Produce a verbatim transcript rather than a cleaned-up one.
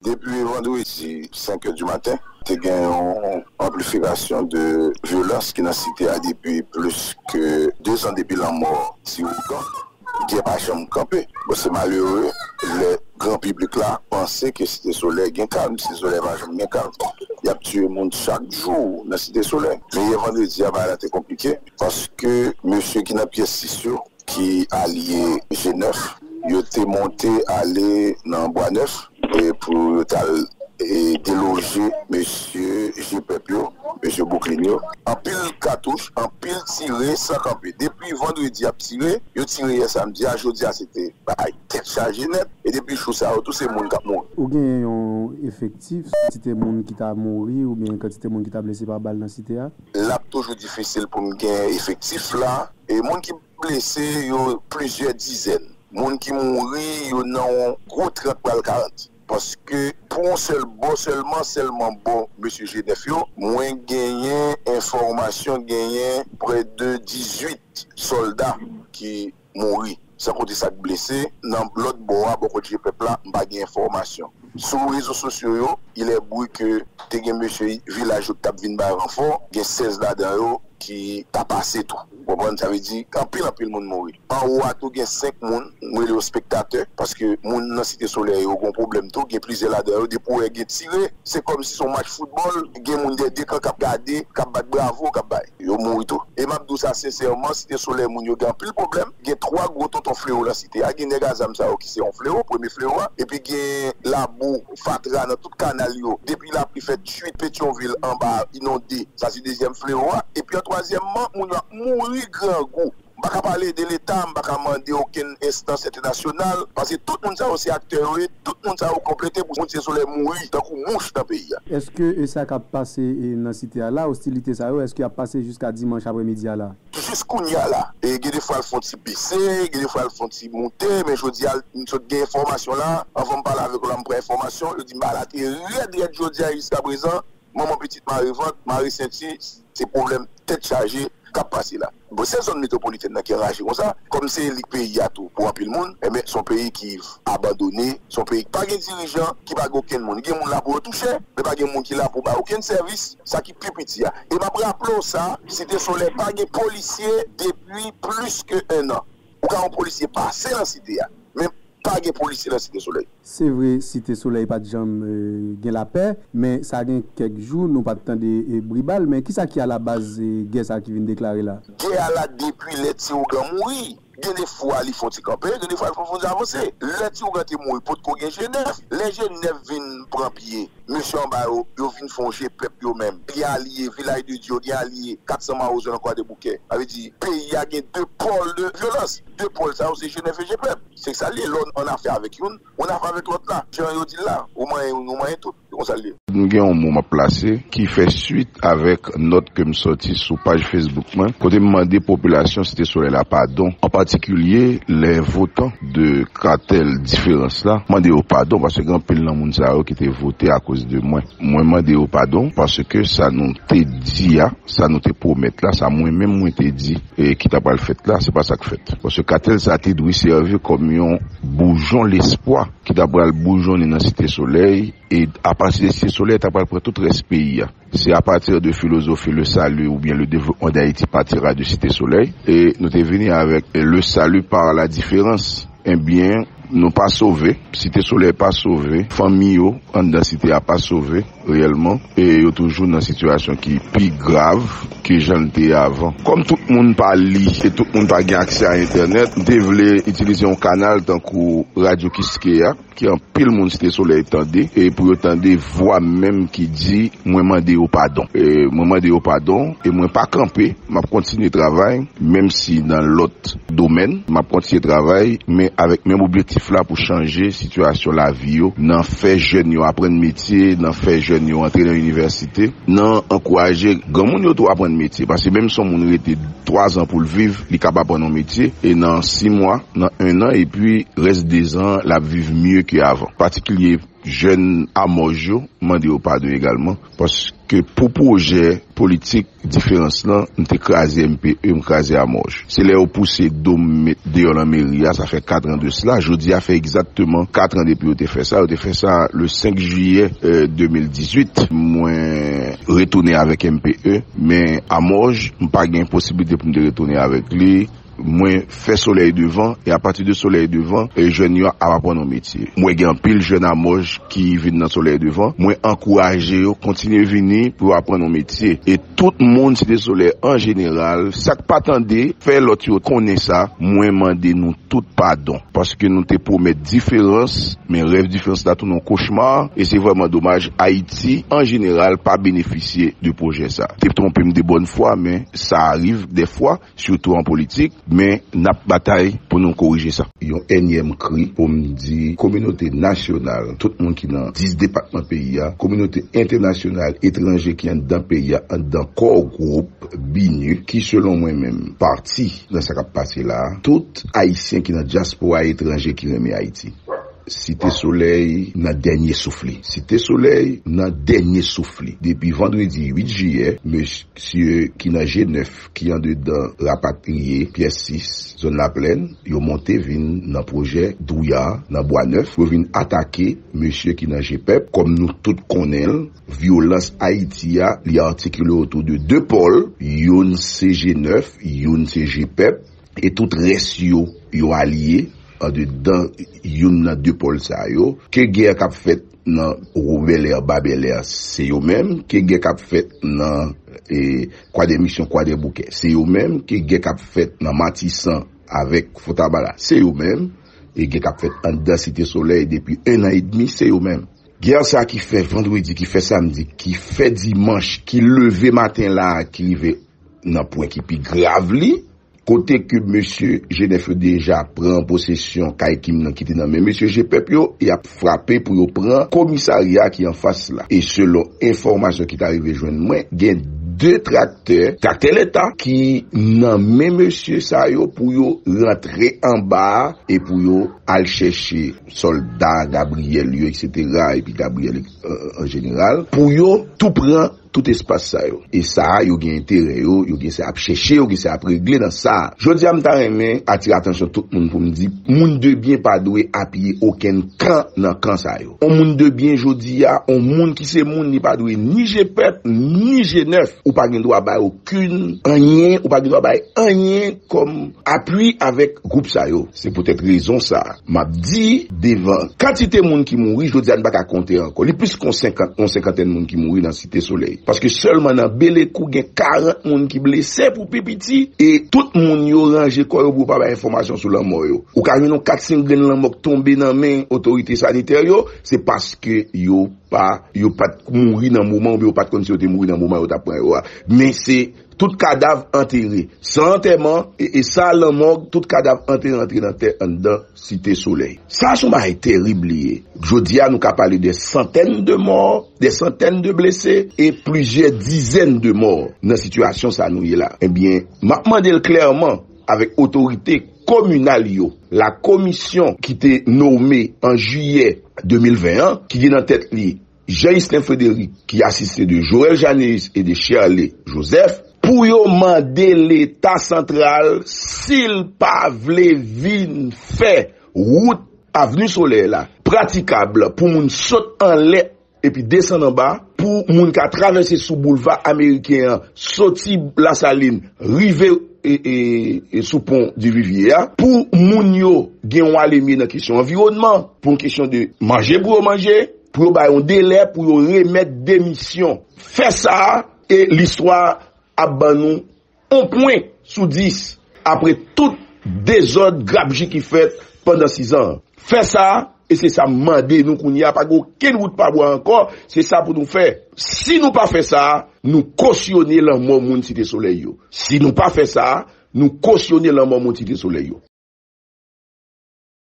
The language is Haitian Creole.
Depi vandredi senk è di maten, te gen yon anplifikasyon de vyolans ki nan site a depi plis ke de zan depi lanmò Ti Ougan. Gè pa janm kanpe. Bon, se malere lè gran piblik la panse ke Site Solèy gen kalm. Site Solèy pa janm gen kalm. Y ap tiye moun chak jou nan Site Solèy. Men yè vandredi a, bagay la te konplike paske mesye ki nan pyès sis yo, ki alye G nèf, yo te monte ale nan Bwa Nèf e pou yo t al e deloje mesye G pèp yo, mesye Bouklin yo. Anpil katouch, anpil tire san kanpe. Depi vandredi ap tire, yo tire yè samdi a, jodi a se te bay tèt chaje nèt. E depi jou sa yo tou se moun k ap mouri. Ou genyen yon efektif, kantite moun ki ta mouri oubyen kantite moun ki ta blese pa bal nan site a? L ap toujou difisil pou m gen efektif la. E moun ki blese yo plizyè dizèn. Moun ki mouri yo nan yon gwo trant pral karant. Paske pou yon sèl bò sèlman, sèlman bò mesye G nèf yo, mwen genyen enfòmasyon, genyen prè de dizuit sòlda ki mouri. San konte sa k blese, nan lòt bò a, bò kot G pèp la, m pa gen enfòmasyon. Sou rezo sosyo yo, il est bri ke te gen mesye vilaj yo ki t ap vin bay ranfò, gen sèz ladan yo ki ta pase tou. Ou konprann? Sa vle di, anpil, anpil moun mouri. Anwo a tou, gen senk moun, m rele yo spektatè, paske moun nan Site Solèy yo gon pwoblèm tou, gen plizyè ladan yo, depi w wè gen tire, se kòmsi se yon match foutbòl, gen moun dèyè de kan k ap gade, k ap bat bravo, k ap bay. Yo mouri tou. E m ap di w sa sensèman, Site Solèy moun yo gen anpil pwoblèm, gen twa gwo tonton flewo nan site a, gen nèg a zam sa yo ki se yon flewo, premye flewo a, epi gen labou, fatra nan tout kanal yo, depi lapli fè tchwit Petyonvil anba inonde, sa se dezyèm flewo a, epi an twazyèmman, moun yo ap mouri grangou. M pa ka pale de Leta, m pa ka mande okenn enstans entènasyonal, paske tout moun sa yo se aktè yo ye, tout moun sa yo konplete pou moun Site Solèy mouri tankou mouch nan peyi a. Èske e sa k ap pase e nan site a la, ostilite sa yo, èske y ap pase jiska dimanch aprèmidi a la? Jis kounye a la, e gen de fwa l fè yon ti bese, gen de fwa l fè yon ti moute, men jodi a, m sot gen enfòmasyon la, anvan m pale avèk ou la, m pran enfòmasyon, yo di m bagay la te rèd rèd jodi a jiska prezan, manman pitit mare vant, mare senti, se pwoblèm tèt chaje k ap pase la. Bon, se zòn metwopolitèn nan ki anraje konsa, kòm se elit peyi a tou pou anpil moun, enben, se yon peyi ki abandone, se yon peyi ki pa gen dirijan, ki pa gen okenn moun. Gen moun la pou yo touche, men pa gen moun ki la pou bay okenn sèvis, sa ki pi piti a. E m ap raple w sa, Site Solèy pa gen polisye depi plis ke en an. Ou ka wè yon polisye pase nan site a, men pa gen polisye nan Site Solèy. Se vre, Site Solèy pa t janm e, gen lapè, men sa gen kèk jou nou pa t tande e, bri bal. Men kisa ki alabaz e, gè sa ki vin deklare la? Gè a la depi lè Ti Ougan mouri. Gen de fwa li fè yon ti kanpe, gen de fwa li fè yon ti avanse. Lè Ti Ougan te mouri, potko gen G nèf. Lè G nèf vin pran pye, mesye anba yo, yo vin fè yon G pèp yo menm. Gen alye, Vilaj de Dye, gen alye, kat san Mawozo nan Kwadèboukè. Sa vle di, peyi a gen de pòl de vyolans. De pòl sa yo, se G nèf e G pèp. Se sa l ye, lè w annafè avèk youn, ou annafè avèk lòt la. Jan yo di l la, ou manyen youn, ou manyen tout. Se konsa l ye. M gen yon mo m ap plase ki fè swit avèk nòt ke m sòti sou paj Facebook mwen, kote m mande popilasyon Site Solèy la padon, an patikilye lè votan de katèl diferans la, mande yo padon, paske gen anpil nan moun sa yo ki te vote akoz de mwen. Mwen mande yo padon, paske sa nou te di a, sa nou te pwomèt la, sa mwen menm mwen te di, e ki ta pral fèt la, se pa sa k fèt. Paske katèl sa te dwe sèvi kòm yon boujon lespwa ki ta pral boujonnen nan Site Solèy, e apati de Site Solèy, ta pral pran tout rès peyi a. Se apati de filozofi le salut oubyen le développement d'Haïti partira de Site Solèy, e nou te vini avèk le salut par la différence. Ebyen, nou pa sove, Site Solèy pa sove, fanmi yo anndan site a pa sove reyèlman, e yo toujou nan sitiyasyon ki pi grav ke jan l te ye avan. Kòm tout moun pa li e tout moun pa gen aksè a entènèt, m te vle itilize yon kanal tankou Radyo Kiskeya, ke anpil moun Site Solèy tande, e pou yo tande vwa m menm ki di, mwen mande yo padon. E mwen mande yo padon, e mwen pa kanpe, m ap kontinye travay, menm si nan lòt domèn, m ap kontinye travay, men avèk menm objektif la pou chanje sitiyasyon lavi yo, nan fè jèn yo aprann metye, nan fè jèn yo antre nan inivèsite, nan ankouraje granmoun yo tou aprann metye, paske menm si yon moun rete twa zan pou l viv, li kab aprann yon metye, e nan sis mwa, nan en an, epi rès de zan, l ap viv mye ke avan. Patikilye Jèn Amòj yo, m mande yo padon egalman, paske pou pwojè politik diferans lan, m te kraze M P E, m kraze Amòj. Se lè yo pouse do m met deyò lanmeri a, sa fè kat an de sila. Jodi a fè egzakteman kat an depi yo te fè sa. Yo te fè sa le senk jiyè, euh, de mil dizuit. Mwen retounen avèk M P E, men Amòj, m pa gen posiblite pou m te retounen avèk li. Mwen fè Solèy Devan, e apati de Solèy Devan, e jèn yo ap aprann yon metye. Mwen gen anpil jèn Amòj ki vin nan Solèy Devan. Mwen ankouraje yo kontinye vini pou yo aprann yon metye. E tout moun Site Solèy an jeneral, sa k pa tande, fè lòt yo konnen sa, mwen mande nou tout padon. Paske nou te pwomèt diferans, men rèv diferans la tounen yon kochma, e se vrèman domaj, Ayiti, an jeneral, pa benefisye de pwojè sa. Te twonpe m de bòn fwa, men sa arive dèfwa, sitou an politik, men n ap batay pou nou korije sa. Yon ènyèm kri pou m di kominote nasyonal, tout moun ki nan dis depatman peyi a, kominote entènasyonal, etranje ki anndan peyi a, anndan Core Group, BINUH, ki selon mwen menm, pati nan sa k ap pase la a, tout Ayisyen ki nan dyaspora etranje ki renmen Ayiti. Site Solèy nan dènye souf li. Site Solèy nan dènye souf li. Depi vandredi uit jiyè, mesye ki nan G nèf, ki andedan Rapatriye, Pyès sis, zòn Laplèn, yo monte vin nan pwojè Dwouya, nan Bwa Nèf, pou yo vin atake mesye ki nan G pèp, kòm nou tout konnen l, vyolans Ayiti a, li atikile otou de de pòl, youn se G nèf, youn se G pèp, e tout rès yo, yo aliye andedan youn nan de pòl sa yo. Ke gè k ap fèt nan Wo Bèlè, Ba Bèlè, se yo menm. Ke gè k ap fèt nan, e, Kwadèmisyon, Kwadèboukè, se yo menm. Ke gè k ap fèt nan Matisan avèk Fontamara, se yo menm. E gè k ap fèt anndan Site Solèy depi en an edmi, se yo menm. Gè sa ki fè vandredi, ki fè samdi, ki fè dimanch, ki leve maten la a, ki rive nan pwen ki pi grav li, kote ke mesye G nèf yo deja pran posesyon kay Kim nan ki te nan men mesye G pèp yo, y ap frape pou yo pran komisarya ki anfas la. E selon enfòmasyon ki ta rive jwenn mwen, gen de traktè, traktè leta ki nan men mesye sa yo pou yo rantre anba a e pou yo al chèche sòlda Gabriyèl yo, etsetera, epi Gabriyèl, euh, an jeneral, pou yo tou pran tout espas sa yo. E sa a, yo gen enterè yo, yo gen sa ap chèche, yo gen sa ap regle nan sa a. Jodi a, m ta renmen atire atansyon tout moun pou m di, moun de byen pa dwe apiye okenn kan nan kan sa yo. On moun de byen jodi a, on moun ki se moun, li pa dwe ni G pèp, ni G nèf. Ou pa gen dwa bay okenn anyen, ou pa gen dwa bay anyen kòm apui avèk gwoup sa yo. Se poutèt rezon sa a, m ap di devan kantite moun ki mouri, jodi a n pa ka konte ankò. Li plis ke yon senkant, yon senkantèn moun ki mouri nan Site Solèy. Paske sèlman nan Belekou gen karant moun ki blese pou pi piti, e tout moun yo ranje kò yo pou yo pa bay enfòmasyon sou lanmò yo. Ou ka jwenn yon kat senk grenn lanmò k tonbe nan men otorite sanitè yo, se paske yo pa, yo pa t mouri nan moman, oubyen yo pa t konn si yo te mouri nan moman yo t ap pran yo a. Men se tout kadav antere. San antèman, e, e sa lanmò, tout kadav antere antre nan tè anndan Site Solèy. Sa se yon bagay terib li ye. Jodi a, nou ka pale de santèn de mò, de santèn de blese e plizyè dizèn de mò nan sitiyasyon sa nou ye la. Ebyen, m ap mande l klèman avèk otorite kominal yo, la komisyon ki te nome an jiyè de mil ven an, ki gen nan tèt li Jean Islin Frédéric, ki asiste de Joël Janéus e de Sherley Joseph, pou yo mande Leta santral si l pa vle vin fè wout Avni Solèy la pratikab pou moun sot anlè epi desann anba, pou moun ka travèse sou boulva ameriken an, soti Lasalin, rive e, e, e sou pon Divivye a, pou moun yo gen yon alemye nan kesyon anviwònman, pou yon kesyon de manje pou yo manje, pou yo bay yon delè, pou yo remèt demisyon. Fè sa, e listwa ap ban nou yon pwen sou dis apre tout dezòd grapji ki fèt pandan sis an. Fè sa, e se sa m mande nou kounye a, pa gen okenn wout pa bwa ankò, se sa pou nou fè. Si nou pa fè sa, nou kosyone lanmò moun Site Solèy yo. Si nou pa fè sa, nou kosyone lanmò moun Site Solèy yo.